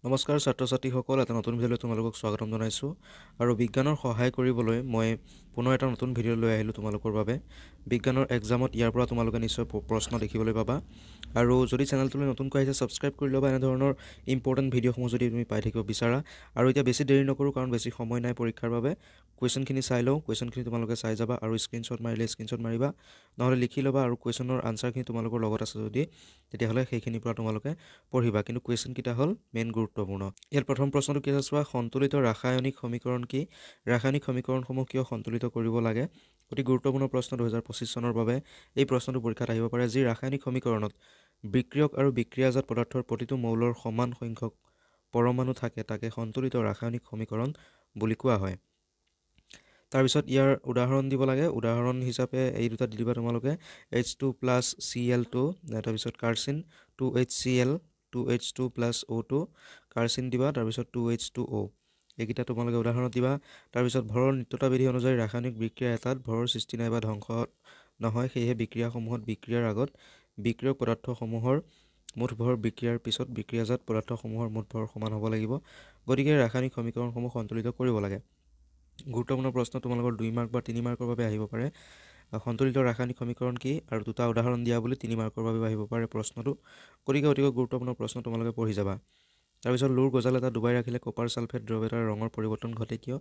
নমস্কাৰ ছাত্ৰ ছাত্ৰীসকল, এটা নতুন ভিডিঅ'লৈ তোমালোকক স্বাগতম জনাইছোঁ। আৰু বিজ্ঞানৰ সহায় কৰিবলৈ মই পুনৰ এটা নতুন ভিডিঅ' লৈ আহিলোঁ তোমালোকৰ বাবে। বিজ্ঞানৰ এক্সামত ইয়াৰ পৰা তোমালোকে নিশ্চয় প্ৰশ্ন দেখিবলৈ পাবা। আৰু যদি চেনেলটোলৈ নতুনকৈ আহিছে, ছাবস্ক্ৰাইব কৰি ল'বা, এনেধৰণৰ ইম্পৰ্টেণ্ট ভিডিঅ'সমূহ যদি তুমি পাই থাকিব বিচাৰা। আৰু এতিয়া বেছি দেৰি নকৰোঁ, কাৰণ বেছি সময় নাই পৰীক্ষাৰ বাবে। কুৱেশ্যনখিনি চাই লওঁ। কুৱেশ্যনখিনি তোমালোকে চাই যাবা আৰু স্ক্ৰীণশ্বট মাৰিলে স্ক্ৰীণশ্বট মাৰিবা, নহ'লে লিখি ল'বা। আৰু কুৱেশ্যনৰ আনচাৰখিনি তোমালোকৰ লগত আছে যদি, তেতিয়াহ'লে সেইখিনিৰ পৰা তোমালোকে পঢ়িবা। কিন্তু কুৱেশ্যনকেইটা হ'ল মেইন গুৰুত্বপূৰ্ণ। ইয়াত প্ৰথম প্ৰশ্নটো কি আছে চোৱা। সন্তুলিত ৰাসায়নিক সমীকৰণ কি? ৰাসায়নিক সমীকৰণসমূহ কিয় সন্তুলিত কৰিব লাগে? অতি গুৰুত্বপূৰ্ণ প্ৰশ্ন 2025 চনৰ বাবে। এই প্ৰশ্নটো পৰীক্ষাত আহিব পাৰে। যি ৰাসায়নিক সমীকৰণত বিক্ৰিয়ক আৰু বিক্ৰিয়াজাত পদাৰ্থৰ প্ৰতিটো মৌলৰ সমান সংখ্যক পৰমাণু থাকে, তাকে সন্তুলিত ৰাসায়নিক সমীকৰণ বুলি কোৱা হয়। তাৰপিছত ইয়াৰ উদাহৰণ দিব লাগে। উদাহৰণ হিচাপে এই দুটা দি দিবা তোমালোকে, H2 plus Cl2, তাৰপিছত কাৰ্চিন 2 HCl, 2 H2 plus O2, কাৰ্চিন দিবা, তাৰপিছত 2 H2O। এইকেইটা তোমালোকে উদাহৰণত দিবা। তাৰপিছত ভৰৰ নিত্যতা বিধি অনুযায়ী ৰাসায়নিক বিক্ৰিয়া এটাত ভৰৰ সৃষ্টি নাইবা ধ্বংস নহয়, সেয়েহে বিক্ৰিয়াসমূহত বিক্ৰিয়াৰ আগত বিক্ৰিয়ক পদাৰ্থসমূহৰ মুঠ ভৰ বিক্ৰিয়াৰ পিছত বিক্ৰিয়াজাত পদাৰ্থসমূহৰ মুঠ ভৰ সমান হ'ব লাগিব। গতিকে ৰাসায়নিক সমীকৰণসমূহ সন্তুলিত কৰিব লাগে। গুৰুত্বপূৰ্ণ প্ৰশ্ন, তোমালোকৰ 2 মাৰ্ক বা 3 মাৰ্কৰ বাবে আহিব পাৰে। সন্তুলিত ৰাসায়নিক সমীকৰণ কি আৰু দুটা উদাহৰণ দিয়া বুলি 3 মাৰ্কৰ বাবে আহিব পাৰে প্ৰশ্নটো। গতিকে অতিকৈ গুৰুত্বপূৰ্ণ প্ৰশ্ন, তোমালোকে পঢ়ি যাবা। তাৰপিছত লোৰ গজাল এটা ডুবাই ৰাখিলে কপাৰ ছালফেট দ্ৰৱ এটাৰ ৰঙৰ পৰিৱৰ্তন ঘটে কিয়?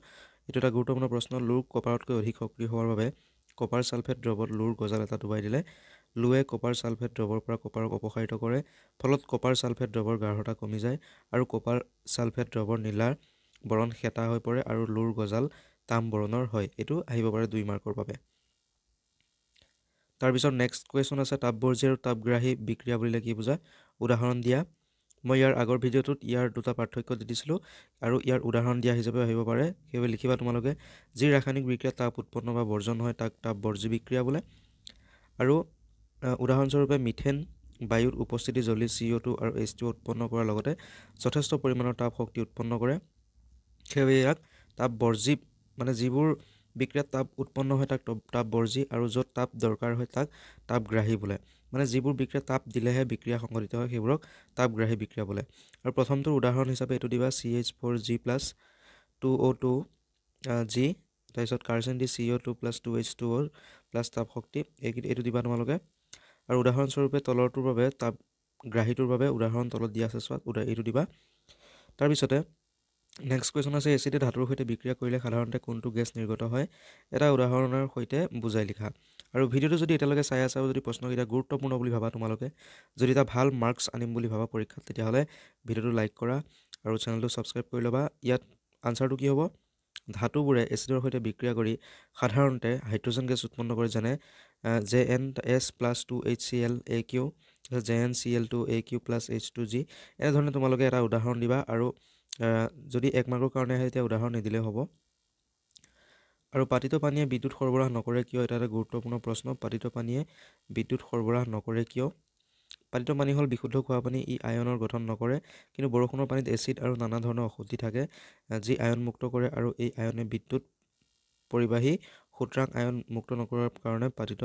এইটো এটা গুৰুত্বপূৰ্ণ প্ৰশ্ন। লোৰ কপাৰতকৈ অধিক সক্ৰিয় হোৱাৰ বাবে কপাৰ ছালফেট দ্ৰৱত লোৰ গজাল এটা ডুবাই দিলে লোৱে কপাৰ ছালফেট দ্ৰৱৰ পৰা কপাৰক অপসাৰিত কৰে। ফলত কপাৰ ছালফেট দ্ৰৱৰ গাঢ়তা কমি যায় আৰু কপাৰ ছালফেট দ্ৰৱৰ নীলা বৰণ শেঁতা হৈ পৰে আৰু লোৰ গজাল তাম বৰণৰ হয়। এইটো আহিব পাৰে 2 মাৰ্কৰ বাবে। তাৰপিছত নেক্সট কুৱেশ্যন আছে, তাপবৰ্জী আৰু তাপগ্ৰাহী বিক্ৰিয়া বুলিলে কি বুজা? উদাহৰণ দিয়া। মই ইয়াৰ আগৰ ভিডিঅ'টোত ইয়াৰ দুটা পাৰ্থক্য দি দিছিলোঁ আৰু ইয়াৰ উদাহৰণ দিয়া হিচাপেও আহিব পাৰে। সেইবাবে লিখিবা তোমালোকে, যি ৰাসায়নিক বিক্ৰিয়া তাপ উৎপন্ন বা বৰ্জন হয়, তাক তাপবৰ্জী বিক্ৰিয়া বোলে। আৰু উদাহৰণস্বৰূপে মিথেন বায়ুৰ উপস্থিতি জ্বলি CO2 আৰু H2 উৎপন্ন কৰাৰ লগতে যথেষ্ট পৰিমাণৰ তাপ শক্তি উৎপন্ন কৰে। সেইবাবে ইয়াক তাপবৰ্জী, মানে যিবোৰ বিক্ৰিয়াত তাপ উৎপন্ন হয় তাক তাপবৰ্জী আৰু য'ত তাপ দৰকাৰ হয় তাক তাপগ্ৰাহী বোলে। মানে যিবোৰ বিক্ৰিয়া তাপ দিলেহে বিক্ৰিয়া সংঘটিত হয়, সেইবোৰক তাপগ্ৰাহী বিক্ৰিয়া বোলে। আৰু প্ৰথমটোৰ উদাহৰণ হিচাপে এইটো দিবা, CH4 G plus 2 O2 G, তাৰপিছত কাৰ্চিন দি CO2 plus 2 H2O plus তাপ শক্তি, এইটো দিবা তোমালোকে। আৰু উদাহৰণস্বৰূপে তলৰটোৰ বাবে, তাপগ্ৰাহীটোৰ বাবে উদাহৰণ তলত দিয়া আছে চোৱা, এইটো দিবা। তাৰপিছতে নেক্সট কুৱেশ্যন আছে, এচিডে ধাতুৰ সৈতে বিক্ৰিয়া কৰিলে সাধাৰণতে কোনটো গেছ নিৰ্গত হয়? এটা উদাহৰণৰ সৈতে বুজাই লিখা। আৰু ভিডিঅ'টো যদি এতিয়ালৈকে চাই আছা, যদি প্ৰশ্নকেইটা গুৰুত্বপূৰ্ণ বুলি ভাবা, তোমালোকে যদি এটা ভাল মাৰ্কছ আনিম বুলি ভাবা পৰীক্ষাত, তেতিয়াহ'লে ভিডিঅ'টো লাইক কৰা আৰু চেনেলটো ছাবস্ক্ৰাইব কৰি ল'বা। ইয়াত আনচাৰটো কি হ'ব? ধাতুবোৰে এচিডৰ সৈতে বিক্ৰিয়া কৰি সাধাৰণতে হাইড্ৰজেন গেছ উৎপন্ন কৰে, যেনে Zn S plus 2 HCl aq, ZnCl2 aq plus H2 G। এনেধৰণে তোমালোকে এটা উদাহৰণ দিবা। আৰু যদি 1 মাৰ্কৰ কাৰণে আহে, তেতিয়া উদাহৰণ নিদিলেও হ'ব। আৰু পাতিত পানীয়ে বিদ্যুৎ সৰবৰাহ নকৰে কিয়? এটা এটা গুৰুত্বপূৰ্ণ প্ৰশ্ন। পাতিত পানীয়ে বিদ্যুৎ সৰবৰাহ নকৰে কিয়? পাতিত পানী হ'ল বিশুদ্ধ খোৱা পানী, ই আয়নৰ গঠন নকৰে। কিন্তু বৰষুণৰ পানীত এচিড আৰু নানা ধৰণৰ অশুদ্ধি থাকে, যি আয়ন মুক্ত কৰে আৰু এই আয়নে বিদ্যুৎ পৰিবাহী। সুতৰাং আয়ন মুক্ত নকৰাৰ কাৰণে পাতিত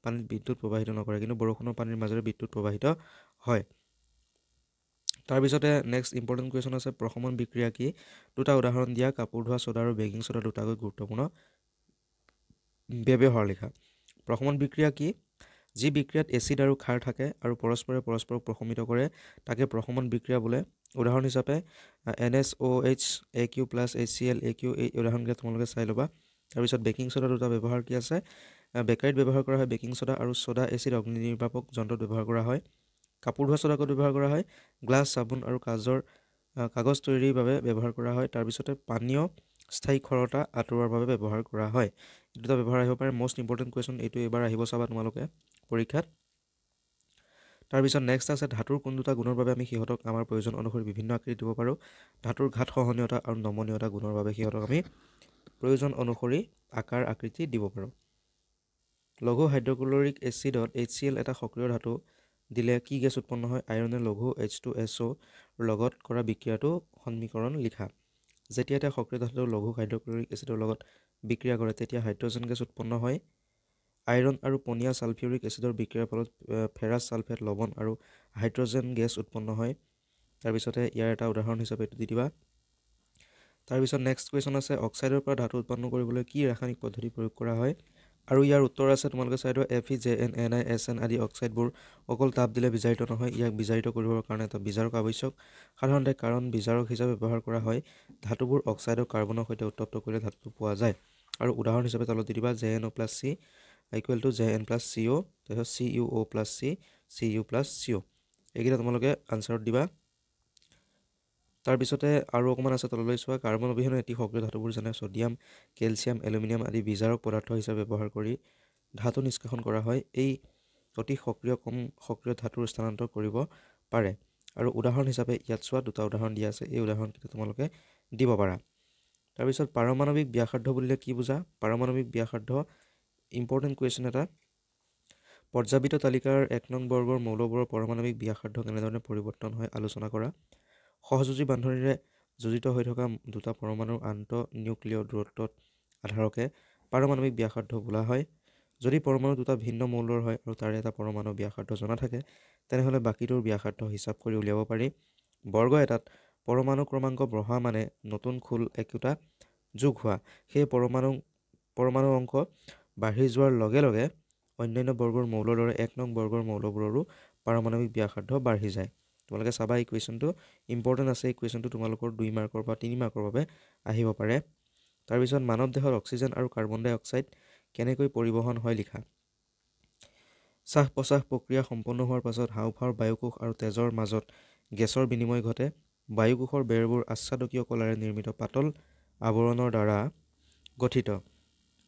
পানীত বিদ্যুৎ প্ৰবাহিত নকৰে। কিন্তু বৰষুণৰ পানীৰ মাজেৰে বিদ্যুৎ প্ৰবাহিত হয়। তাৰপিছতে নেক্সট ইম্পৰ্টেণ্ট কুৱেশ্যন আছে, প্ৰশমন বিক্ৰিয়া কি? দুটা উদাহৰণ দিয়া। কাপোৰ ধোৱা চ'দা আৰু বেকিং চ'দা দুটাকৈ গুৰুত্বপূৰ্ণ ব্যৱহাৰ লিখা। প্ৰশমন বিক্ৰিয়া কি? যি বিক্ৰিয়াত এচিড আৰু ক্ষাৰ থাকে আৰু পৰস্পৰে পৰস্পৰক প্ৰশমিত কৰে, তাকে প্ৰশমন বিক্ৰিয়া বোলে। উদাহৰণ হিচাপে NaOH aq plus HCl aq। এই উদাহৰণকেইটা তোমালোকে চাই ল'বা। তাৰপিছত বেকিং চ'দা দুটা ব্যৱহাৰ কি আছে? বেকাৰীত ব্যৱহাৰ কৰা হয় বেকিং চ'দা আৰু চ'দা এচিড অগ্নি নিৰ্বাপক যন্ত্ৰত ব্যৱহাৰ কৰা হয়। কাপোৰ ধোৱা চ'দা ক'ত ব্যৱহাৰ কৰা হয়? গ্লাছ, চাবোন আৰু কাগজ তৈয়াৰীৰ বাবে ব্যৱহাৰ কৰা হয়। তাৰপিছতে পানীয় স্থায়ী খৰতা আঁতৰোৱাৰ বাবে ব্যৱহাৰ কৰা হয়। এই দুটা ব্যৱহাৰ আহিব পাৰে। মষ্ট ইম্পৰ্টেণ্ট কুৱেশ্যন এইটো, এইবাৰ আহিব চাবা তোমালোকে পৰীক্ষাত। তাৰপিছত নেক্সট আছে, ধাতুৰ কোন দুটা গুণৰ বাবে আমি সিহঁতক আমাৰ প্ৰয়োজন অনুসৰি বিভিন্ন আকৃতি দিব পাৰোঁ? ধাতুৰ ঘাত সহনীয়তা আৰু নমনীয়তা গুণৰ বাবে সিহঁতক আমি প্ৰয়োজন অনুসৰি আকাৰ আকৃতি দিব পাৰোঁ। লঘু হাইড্ৰক্লৰিক এচিডত HCl, এটা সক্ৰিয় ধাতু, দিলে কি গেছ উৎপন্ন হয়? আইৰণে লঘু H2SO লগত কৰা বিক্ৰিয়াটো সমীকৰণ লিখা। যেতিয়া এটা সক্ৰিয় ধাতু লঘু হাইড্ৰক্লৰিক এচিডৰ লগত বিক্ৰিয়া কৰে, তেতিয়া হাইড্ৰজেন গেছ উৎপন্ন হয়। আইৰণ আৰু পনীয়া ছালফিউৰিক এচিডৰ বিক্ৰিয়াৰ ফলত ফেৰাছ ছালফেট লৱণ আৰু হাইড্ৰজেন গেছ উৎপন্ন হয়। তাৰপিছতে ইয়াৰ এটা উদাহৰণ হিচাপে এইটো দি দিবা। তাৰপিছত নেক্সট কুৱেশ্যন আছে, অক্সাইডৰ পৰা ধাতু উৎপন্ন কৰিবলৈ কি ৰাসায়নিক পদ্ধতি প্ৰয়োগ কৰা হয়? আৰু ইয়াৰ উত্তৰ আছে, তোমালোকে চাই লোৱা, F E, J N, N I, S N আদি অক্সাইডবোৰ অকল তাপ দিলে বিজাৰিত নহয়, ইয়াক বিজাৰিত কৰিবৰ কাৰণে এটা বিজাৰক আৱশ্যক। সাধাৰণতে কাৰণ বিজাৰক হিচাপে ব্যৱহাৰ কৰা হয়। ধাতুবোৰ অক্সাইডৰ কাৰ্বনৰ সৈতে উত্তপ্ত কৰিলে ধাতুটো পোৱা যায়। আৰু উদাহৰণ হিচাপে তলত দি দিবা, J N O plus C equal to J N plus C O, তাৰপিছত C U O plus C, C U plus C O. এইকেইটা তোমালোকে আনচাৰত দিবা। তাৰপিছতে আৰু অকণমান আছে, তললৈ চোৱা। কাৰ্বন অবিহনে অতি সক্ৰিয় ধাতুবোৰ যেনে ছ'ডিয়াম, কেলছিয়াম, এলুমিনিয়াম আদি বিজাৰক পদাৰ্থ হিচাপে ব্যৱহাৰ কৰি ধাতু নিষ্কাশন কৰা হয়। এই অতি সক্ৰিয় কম সক্ৰিয় ধাতুৰ স্থানান্তৰ কৰিব পাৰে। আৰু উদাহৰণ হিচাপে ইয়াত চোৱা, দুটা উদাহৰণ দিয়া আছে, এই উদাহৰণকেইটা তোমালোকে দিব পাৰা। তাৰপিছত পাৰমাণৱিক ব্যাসাৰ্ধ বুলিলে কি বুজা? পাৰমাণৱিক ব্যাসাৰ্ধ ইম্পৰ্টেণ্ট কুৱেশ্যন এটা। পৰ্যাবৃত্ত তালিকাৰ 1 নং বৰ্গৰ মৌলবোৰৰ পাৰমাণৱিক ব্যাসাৰ্ধ কেনেধৰণে পৰিৱৰ্তন হয় আলোচনা কৰা। সহযোজী বান্ধনীৰে যোজিত হৈ থকা দুটা পৰমাণুৰ আন্তঃনিউক্লিয় দূৰত্বত আধাৰকে পাৰমাণৱিক ব্যাসাৰ্ধ বোলা হয়। যদি পৰমাণু দুটা ভিন্ন মৌলৰ হয় আৰু তাৰে এটা পৰমাণু ব্যাসাৰ্ধ জনা থাকে, তেনেহ'লে বাকীটোৰ ব্যাসাৰ্ধ হিচাপ কৰি উলিয়াব পাৰি। বৰ্গ এটাত পৰমাণু ক্ৰমাংক বঢ়া মানে নতুন খোল একোটা যোগ হোৱা। সেই পৰমাণু অংক বাঢ়ি যোৱাৰ লগে লগে অন্যান্য বৰ্গৰ মৌলৰ দৰে 1 নং বৰ্গৰ মৌলবোৰৰো পাৰমাণৱিক ব্যাসাৰ্ধ বাঢ়ি যায়। তোমালোকে চাবা, এই কুৱেশ্যনটো ইম্পৰ্টেণ্ট আছে। এই কুৱেশ্যনটো তোমালোকৰ 2 মাৰ্কৰ বা 3 মাৰ্কৰ বাবে আহিব পাৰে। তাৰপিছত মানৱ দেহত অক্সিজেন আৰু কাৰ্বন ডাই অক্সাইড কেনেকৈ পৰিবহণ হয় লিখা। শ্বাস প্ৰশ্বাস প্ৰক্ৰিয়া সম্পন্ন হোৱাৰ পাছত হাওঁফাওঁৰ বায়ুকোষ আৰু তেজৰ মাজত গেছৰ বিনিময় ঘটে। বায়ুকোষৰ বেৰবোৰ আচ্ছাদকীয় কলাৰে নিৰ্মিত পাতল আৱৰণৰ দ্বাৰা গঠিত।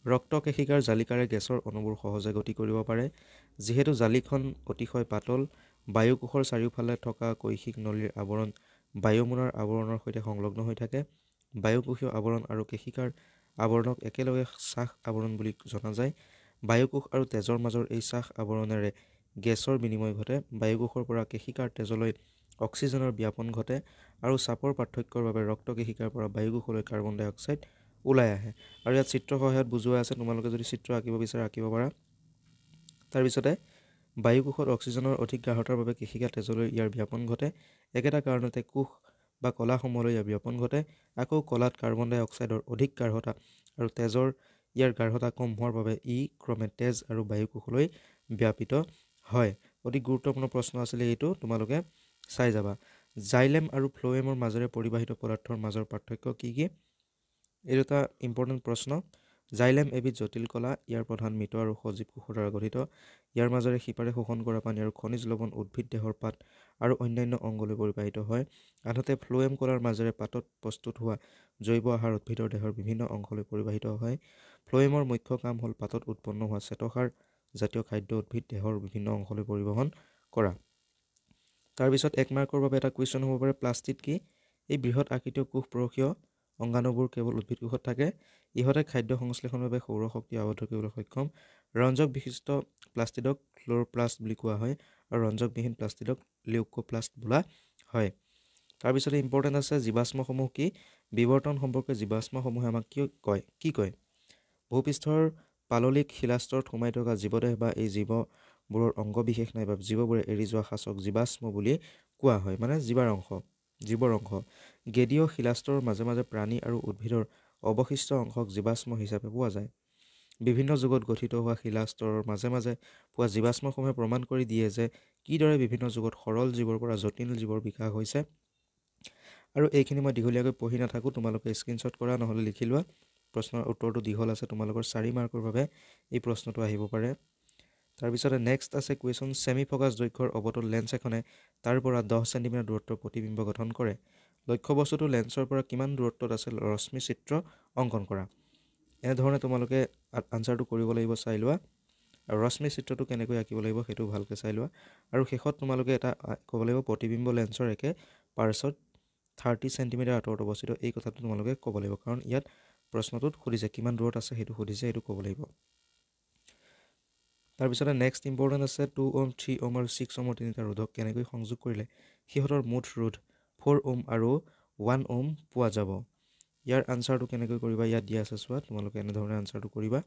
ৰক্তকেশিকাৰ জালিকাৰে গেছৰ অণুবোৰ সহজে গতি কৰিব পাৰে। যিহেতু জালিখন অতিশয় পাতল, বায়ুকোষৰ চাৰিওফালে থকা কৈশিক নলীৰ আৱৰণ বায়ুমোনাৰ আৱৰণৰ সৈতে সংলগ্ন হৈ থাকে। বায়ুকোষীয় আৱৰণ আৰু কেশিকাৰ আৱৰণক একেলগে শ্বাস আৱৰণ বুলি জনা যায়। বায়ুকোষ আৰু তেজৰ মাজৰ এই শ্বাস আৱৰণেৰে গেছৰ বিনিময় ঘটে। বায়ুকোষৰ পৰা কেশিকাৰ তেজলৈ অক্সিজেনৰ ব্যাপন ঘটে আৰু চাপৰ পাৰ্থক্যৰ বাবে ৰক্তকেশিকাৰ পৰা বায়ুকোষলৈ কাৰ্বন ডাই অক্সাইড ওলাই আহে। আৰু ইয়াত চিত্ৰ সহায়ত বুজোৱা আছে, তোমালোকে যদি চিত্ৰ আঁকিব বিচাৰা আঁকিব পাৰা। তাৰপিছতে বায়ুকোষত অক্সিজেনৰ অধিক গাঢ়তাৰ বাবে কেশিকা তেজলৈ ইয়াৰ ব্যাপন ঘটে। একেটা কাৰণতে কোষ বা কলাসমূহলৈ ইয়াৰ ব্যাপন ঘটে। আকৌ কলাত কাৰ্বন ডাই অক্সাইডৰ অধিক গাঢ়তা আৰু তেজৰ ইয়াৰ গাঢ়তা কম হোৱাৰ বাবে ই ক্ৰমে তেজ আৰু বায়ুকোষলৈ ব্যাপিত হয়। অতি গুৰুত্বপূৰ্ণ প্ৰশ্ন আছিলে এইটো, তোমালোকে চাই যাবা। জাইলেম আৰু ফ্ল'ৱেমৰ মাজেৰে পৰিবাহিত পদাৰ্থৰ মাজৰ পাৰ্থক্য কি কি? এইটো এটা ইম্পৰ্টেণ্ট প্ৰশ্ন। জাইলেম এবিধ জটিল কলা, ইয়াৰ প্ৰধান মৃত আৰু সজীৱ কোষৰ দ্বাৰা গঠিত। ইয়াৰ মাজেৰে শিপাৰে শোষণ কৰা পানী আৰু খনিজ লৱণ উদ্ভিদ দেহৰ পাত আৰু অন্যান্য অংগলৈ পৰিবাহিত হয়। আনহাতে ফ্ল'ৱেম কলাৰ মাজেৰে পাতত প্ৰস্তুত হোৱা জৈৱ আহাৰ উদ্ভিদৰ দেহৰ বিভিন্ন অংশলৈ পৰিবাহিত হয়। ফ্ল'ৱেমৰ মুখ্য কাম হ'ল পাতত উৎপন্ন হোৱা শ্বেতসাৰ জাতীয় খাদ্য উদ্ভিদ দেহৰ বিভিন্ন অংশলৈ পৰিবহণ কৰা। তাৰপিছত 1 মাৰ্কৰ বাবে এটা কুৱেশ্যন হ'ব পাৰে, প্লাষ্টিড কি? এই বৃহৎ আকৃতিৰ কোষ প্ৰৰসীয় অংগাণুবোৰ কেৱল উদ্ভিদ কোষত থাকে। ইহঁতে খাদ্য সংশ্লেষণৰ বাবে সৌৰশক্তি আবদ্ধ কৰিবলৈ সক্ষম। ৰঞ্জক বিশিষ্ট প্লাষ্টিডক ক্ল'ৰপ্লাষ্ট বুলি কোৱা হয় আৰু ৰঞ্জকবিহীন প্লাষ্টিডক লিউকোপ্লাষ্ট বোলা হয়। তাৰপিছতে ইম্পৰ্টেণ্ট আছে, জীৱাশ্মসমূহ কি? বিৱৰ্তন সম্পৰ্কে জীৱাশ্মসমূহে আমাক কি কয়? ভূপৃষ্ঠৰ পাললিক শিলাস্তৰত সোমাই থকা জীৱদেহ বা এই জীৱবোৰৰ অংগ বিশেষ নাইবা জীৱবোৰে এৰি যোৱা সাঁচক জীৱাশ্ম বুলি কোৱা হয়, মানে জীৱৰ অংশ। গেদীয় শিলাস্তৰৰ মাজে মাজে প্ৰাণী আৰু উদ্ভিদৰ অৱশিষ্ট অংশক জীৱাশ্ম হিচাপে পোৱা যায়। বিভিন্ন যুগত গঠিত হোৱা শিলাস্তৰৰ মাজে মাজে পোৱা জীৱাশ্মসমূহে প্ৰমাণ কৰি দিয়ে যে কিদৰে বিভিন্ন যুগত সৰল জীৱৰ পৰা জটিল জীৱৰ বিকাশ হৈছে। আৰু এইখিনি মই দীঘলীয়াকৈ পঢ়ি নাথাকোঁ, তোমালোকে স্ক্ৰীনশ্বট কৰা নহ'লে লিখি লোৱা। প্ৰশ্নৰ উত্তৰটো দীঘল আছে, তোমালোকৰ 4 মাৰ্কৰ বাবে এই প্ৰশ্নটো আহিব পাৰে। তাৰপিছতে নেক্সট আছে কুৱেশ্যন, ছেমি ফ'কাছ দৈৰ্ঘ্যৰ অৱতল লেন্স এখনে তাৰ পৰা 10 চেণ্টিমিটাৰ দূৰত্বৰ প্ৰতিবিম্ব গঠন কৰে। লক্ষ্যবস্তুটো লেন্সৰ পৰা কিমান দূৰত্বত আছে ৰশ্মি চিত্ৰ অংকন কৰা। এনেধৰণে তোমালোকে আনচাৰটো কৰিব লাগিব, চাই লোৱা। আৰু ৰশ্মি চিত্ৰটো কেনেকৈ আঁকিব লাগিব সেইটো ভালকৈ চাই লোৱা। আৰু শেষত তোমালোকে এটা ক'ব লাগিব, প্ৰতিবিম্ব লেন্সৰ একে পাৰ্চত 30 চেণ্টিমিটাৰ আঁতৰত অৱস্থিত, এই কথাটো তোমালোকে ক'ব লাগিব, কাৰণ ইয়াত প্ৰশ্নটোত সুধিছে কিমান দূৰত আছে সেইটো সুধিছে, সেইটো ক'ব লাগিব। তাৰপিছতে নেক্সট ইম্পৰ্টেণ্ট আছে, 2 ওম, 3 ওম আৰু 6 ওমৰ তিনিটা ৰোধক কেনেকৈ সংযোগ কৰিলে সিহঁতৰ মুঠ ৰোধ 4 ওম আৰু 1 ওম পোৱা যাব। ইয়াৰ আনচাৰটো কেনেকৈ কৰিবা ইয়াত দিয়া আছে চোৱা, তোমালোকে এনেধৰণে আনচাৰটো কৰিবা।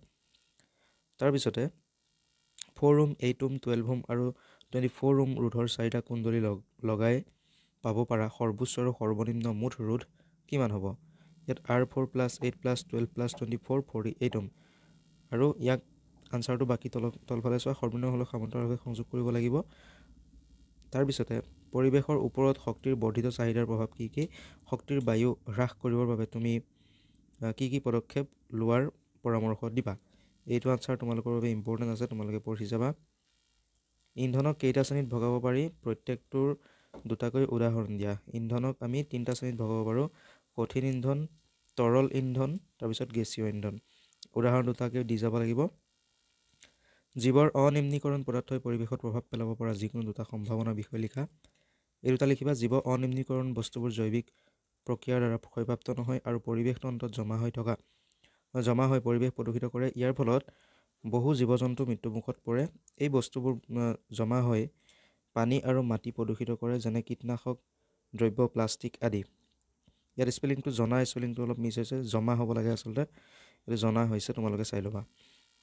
তাৰপিছতে 4 ওম, 8 ওম, 12 ওম আৰু 24 ওম ৰোধৰ চাৰিটা কুণ্ডলী লগাই পাব পৰা সৰ্বোচ্চ আৰু সৰ্বনিম্ন মুঠ ৰোধ কিমান হ'ব? ইয়াত R 4 plus 8 plus 12 plus 24 48 ohm. আৰু ইয়াক আনচাৰটো বাকী তলফালে চোৱা, সৰ্বনিম্ন হ'লে সমান্তৰালভাৱে সংযোগ কৰিব লাগিব। তাৰপিছতে পৰিৱেশৰ ওপৰত শক্তিৰ বৰ্ধিত চাহিদাৰ প্ৰভাৱ কি কি? শক্তিৰ বায়ু হ্ৰাস কৰিবৰ বাবে তুমি কি কি পদক্ষেপ লোৱাৰ পৰামৰ্শ দিবা? এইটো আনচাৰ তোমালোকৰ বাবে ইম্পৰ্টেণ্ট আছে, তোমালোকে পঢ়ি যাবা। ইন্ধনক কেইটা শ্ৰেণীত ভগাব পাৰি? প্ৰত্যেকটোৰ দুটাকৈ উদাহৰণ দিয়া। ইন্ধনক আমি 3টা শ্ৰেণীত ভগাব পাৰোঁ, কঠিন ইন্ধন, তৰল ইন্ধন, তাৰপিছত গেছীয় ইন্ধন। উদাহৰণ দুটাকৈ দি যাব লাগিব। জীৱৰ অনিম্নীকৰণ পদাৰ্থই পৰিৱেশত প্ৰভাৱ পেলাব পৰা যিকোনো দুটা সম্ভাৱনাৰ বিষয়ে লিখা। এই দুটা লিখিবা। জীৱ অনিম্নীকৰণ বস্তুবোৰ জৈৱিক প্ৰক্ৰিয়াৰ দ্বাৰা ক্ষয়প্ৰাপ্ত নহয় আৰু পৰিৱেশ তন্ত্ৰত জমা হৈ পৰিৱেশ প্ৰদূষিত কৰে। ইয়াৰ ফলত বহু জীৱ জন্তু মৃত্যুমুখত পৰে। এই বস্তুবোৰ জমা হৈ পানী আৰু মাটি প্ৰদূষিত কৰে, যেনে কীটনাশক দ্ৰব্য, প্লাষ্টিক আদি। ইয়াত স্পেলিংটো জনা, স্পেলিংটো অলপ মিছ হৈছে, জমা হ'ব লাগে আচলতে, এইটো জনা হৈছে, তোমালোকে চাই ল'বা।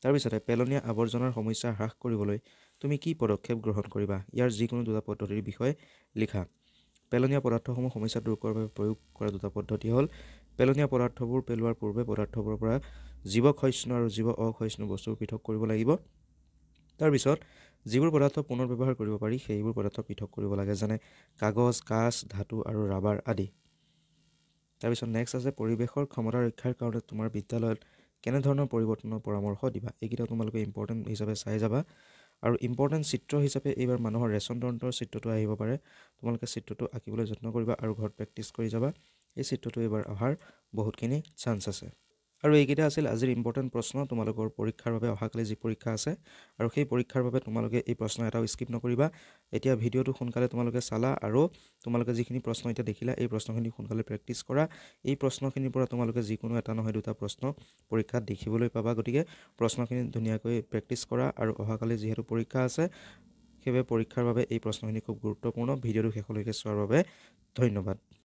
তাৰপিছতে পেলনীয়া আৱৰ্জনাৰ সমস্যা হ্ৰাস কৰিবলৈ তুমি কি পদক্ষেপ গ্ৰহণ কৰিবা? ইয়াৰ যিকোনো দুটা পদ্ধতিৰ বিষয়ে লিখা। পেলনীয়া পদাৰ্থসমূহ সমস্যা দূৰ কৰাৰ বাবে প্ৰয়োগ কৰা দুটা পদ্ধতি হ'ল, পেলনীয়া পদাৰ্থবোৰ পেলোৱাৰ পূৰ্বে পদাৰ্থবোৰৰ পৰা জীৱ ক্ষয়িষ্ণু আৰু জীৱ অক্ষয়িষ্ণু বস্তুবোৰ পৃথক কৰিব লাগিব। তাৰপিছত যিবোৰ পদাৰ্থ পুনৰ ব্যৱহাৰ কৰিব পাৰি সেইবোৰ পদাৰ্থ পৃথক কৰিব লাগে, যেনে কাগজ, কাঁচ, ধাতু আৰু ৰাবাৰ আদি। তাৰপিছত নেক্সট আছে পৰিৱেশৰ ক্ষমতা ৰক্ষাৰ কাৰণে তোমাৰ বিদ্যালয়ত কেনেধৰণৰ পৰিৱৰ্তনৰ পৰামৰ্শ দিবা? এইকেইটা তোমালোকে ইম্পৰ্টেণ্ট হিচাপে চাই যাবা। আৰু ইম্পৰ্টেণ্ট চিত্ৰ হিচাপে এইবাৰ মানুহৰ ৰেচন তন্ত্ৰৰ চিত্ৰটো আহিব পাৰে, তোমালোকে চিত্ৰটো আঁকিবলৈ যত্ন কৰিবা আৰু ঘৰত প্ৰেক্টিছ কৰি যাবা। এই চিত্ৰটো এইবাৰ অহাৰ বহুতখিনি চান্স আছে। আৰু এইকেইটা আছিল আজিৰ ইম্পৰ্টেণ্ট প্ৰশ্ন তোমালোকৰ পৰীক্ষাৰ বাবে। অহাকালি যি পৰীক্ষা আছে আৰু সেই পৰীক্ষাৰ বাবে তোমালোকে এই প্ৰশ্ন এটাও স্কিপ নকৰিবা। এতিয়া ভিডিঅ'টো সোনকালে তোমালোকে চালা আৰু তোমালোকে যিখিনি প্ৰশ্ন এতিয়া দেখিলা এই প্ৰশ্নখিনি সোনকালে প্ৰেক্টিছ কৰা। এই প্ৰশ্নখিনিৰ পৰা তোমালোকে যিকোনো এটা নহয় দুটা প্ৰশ্ন পৰীক্ষাত দেখিবলৈ পাবা। গতিকে প্ৰশ্নখিনি ধুনীয়াকৈ প্ৰেক্টিছ কৰা আৰু অহাকালি যিহেতু পৰীক্ষা আছে সেইবাবে পৰীক্ষাৰ বাবে এই প্ৰশ্নখিনি খুব গুৰুত্বপূৰ্ণ। ভিডিঅ'টো শেষলৈকে চোৱাৰ বাবে ধন্যবাদ।